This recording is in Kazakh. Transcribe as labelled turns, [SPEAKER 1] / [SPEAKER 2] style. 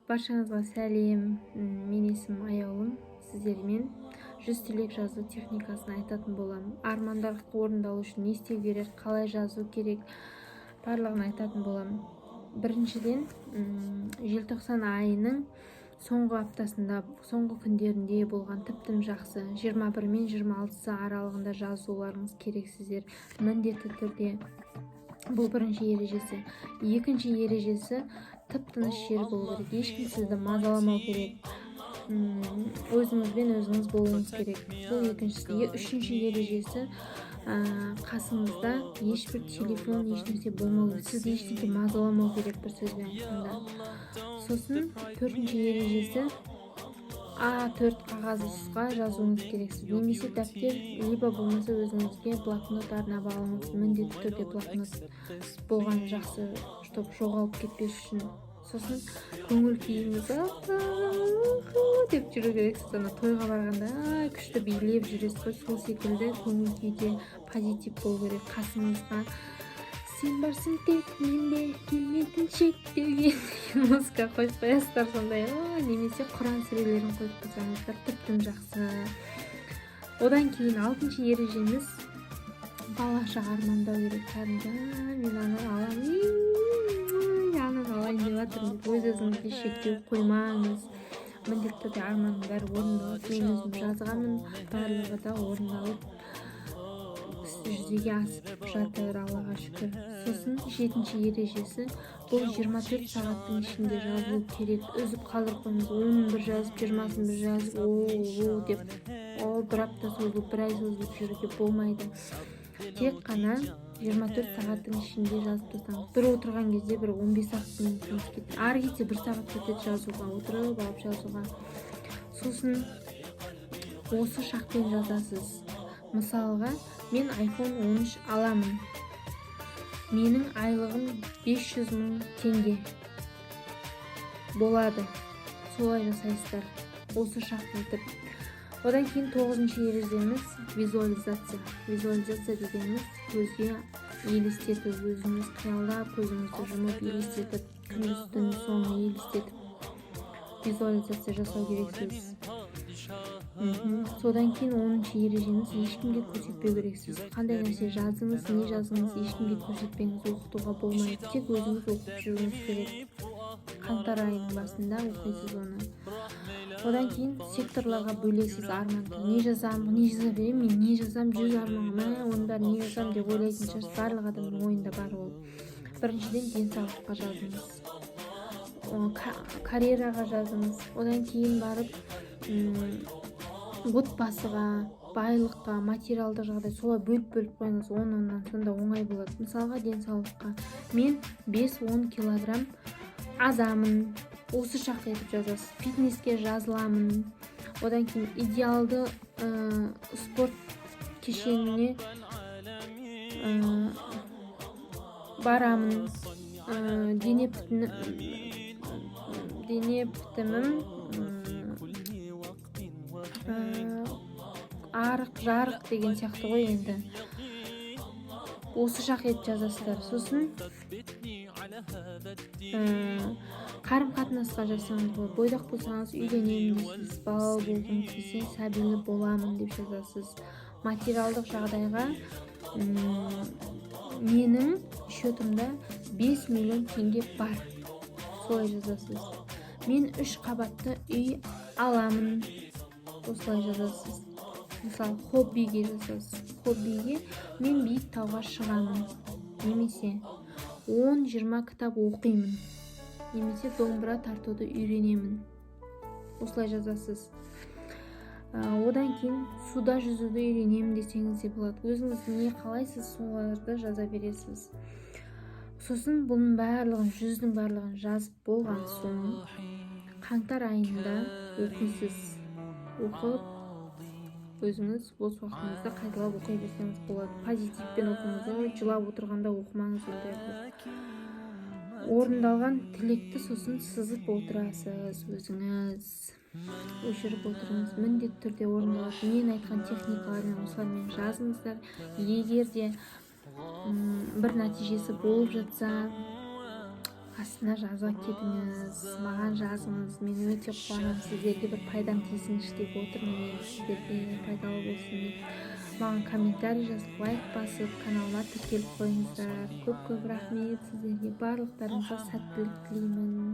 [SPEAKER 1] Баршаңызға сәлем! Менің есімім Аяулым. Сіздермен 100 тілек жазу техникасын айтатын боламын. Армандар орындалу үшін не істеу керек, қалай жазу керек, барлығын айтатын боламын. Біріншіден, желтоқсан айының соңғы аптасында, соңғы күндерінде болған тіптен жақсы. 21 мен 26 аралығында жазуларыңыз керек сіздер міндетті түрде. Бұл бірінші ережесі. Екінші ережесі: тып тыныш жер болу керек, ешкім сізді мазаламау керек, өзіңізбен өзіңіз болуыңыз керек. Бұл екіншісі. Үшінші ережесі: қасыңызда ешбір телефон, ешнәрсе болмау керек, сізді ештеңе мазаламау керек, бір сөзбен айтқанда. Сосын төртінші ережесі: А4 қағазға жазуыңыз керексіз немесе дәптер, либо болмаса өзіңізге блокнот арнап алыңыз. Міндетті түрде блокнот болған жақсы, чтобы жоғалып кетпес үшін. Сосын көңіл күйіңіз деп жүру керексіз. Ана тойға барғанда күшті билеп жүресіз ғой, сол секілді көңіл күйде, позитив болу керек. Қасыңызға «Сен барсың тек менде, келмейтін шектеуге» деген музыка қойып қоясыздар сондай, немесе Құран сүрелерін қойып қойсаңыздар, тіптен жақсы. Одан кейін алтыншы ережеміз: балаша армандау керек. Кәдімгі «Мен ананы аламын, ананы алайын деп жатырмын» деп өз өзіңізге шектеу қоймаңыз. Міндетті түрде арманның бәрі орындалады. Мен өзім жазғанмын, барлығы да орындалып, жүзеге асып жатыр, Аллаға шүкір. Сосын жетінші ережесі: бұл 24 сағаттың ішінде жазылу керек. Үзіп қалдырып қоймаңыз. 10-ын бір жазып, 20-сын бір жазып, о о деп, о бір апта созылып, бір ай созылып жүруге болмайды. Тек қана 24 сағаттың ішінде жазып тастаңыз. Бір отырған кезде бір 15 ақ минутыңыз кетеді, ары кетсе бір сағат кетеді жазуға, отырып алып жазуға. Сосын осы шақпен жазасыз. Мысалға, мен iPhone 13 аламын, менің айлығым 500 мың теңге болады. Солай жасайсыздар, осы шақ етіп. Одан кейін тоғызыншы ережеміз: визуализация. Визуализация дегеніміз көзге елестету. Өзіңіз қиялдап, көзіңізді жұмып, елестетіп, күндіз түн соны елестетіп, визуализация жасау керексіз. Содан кейін 10-шы ережеміз: ешкімге көрсетпеу керексіз. Қандай нәрсе жаздыңыз, не жаздыңыз, ешкімге көрсетпеңіз, оқытуға болмайды. Тек өзіңіз оқып жүруіңіз керек. Қаңтар айының басында оқисыз оны. Одан кейін секторларға бөлесіз арманды. Не жазамын, не жаза беремін мен, не жазамын 100 арманға, мә, оның бәрін не жазамын деп ойлайтын шығарсыз. Барлық адамның ойында бар ол. Біріншіден, денсаулыққа жазыңыз, карьераға жазыңыз, одан кейін барып отбасыға, байлыққа, материалдық жағдай. Солай бөліп бөліп қойыңыз он оннан, сонда оңай болады. Мысалға, денсаулыққа мен 5-10 килограмм азамын, осы шақ етіп жазасыз. Фитнеске жазыламын. Одан кейін идеалды спорт кешеніне барамын, дене бітімім арық жарық деген сияқты ғой енді. Осы шақ етіп жазасыздар. Сосын қарым қатынасқа жазсаңыз болады. Бойдақ болсаңыз, үйленемін дейсіз, балалы болғыңыз келсе, сәбилі боламын деп жазасыз. Материалдық жағдайға менің счетымда 5 миллион теңге бар, солай жазасыз. Мен үш қабатты үй аламын, осылай жазасыз. Мысалы, хоббиге жазасыз. Хоббиге мен биік тауға шығамын немесе 10-20 кітап оқимын немесе домбыра тартуды үйренемін, осылай жазасыз. Одан кейін суда жүзуді үйренемін десеңіз де болады. Өзіңіз не қалайсыз, соларды жаза бересіз. Сосын бұның барлығын, 100-дің барлығын жазып болған соң, қаңтар айында оқисыз. Оқып, өзіңіз бос уақытыңызда қайталап оқи берсеңіз болады. Позитивпен оқыңыз, ой, жылап отырғанда оқымаңыз ондай қылып. Орындалған тілекті сосын сызып отырасыз, өзіңіз өшіріп отырыңыз. Міндетті түрде орындалады. Мен айтқан техникалармен, осылармен жазыңыздар. Егер де бір нәтижесі болып жатса, Астына жаза кетіңіз, маған жазыңыз, мен өте қуанамын. Сіздерге бір пайдам тисінші деп отырмын енді, сіздерге пайдалы болсын деп. Маған комментарий жазып, лайк басып, каналыма тіркеліп қойыңыздар. Көп көп рахмет сіздерге, барлықтарыңызға сәттілік тілеймін.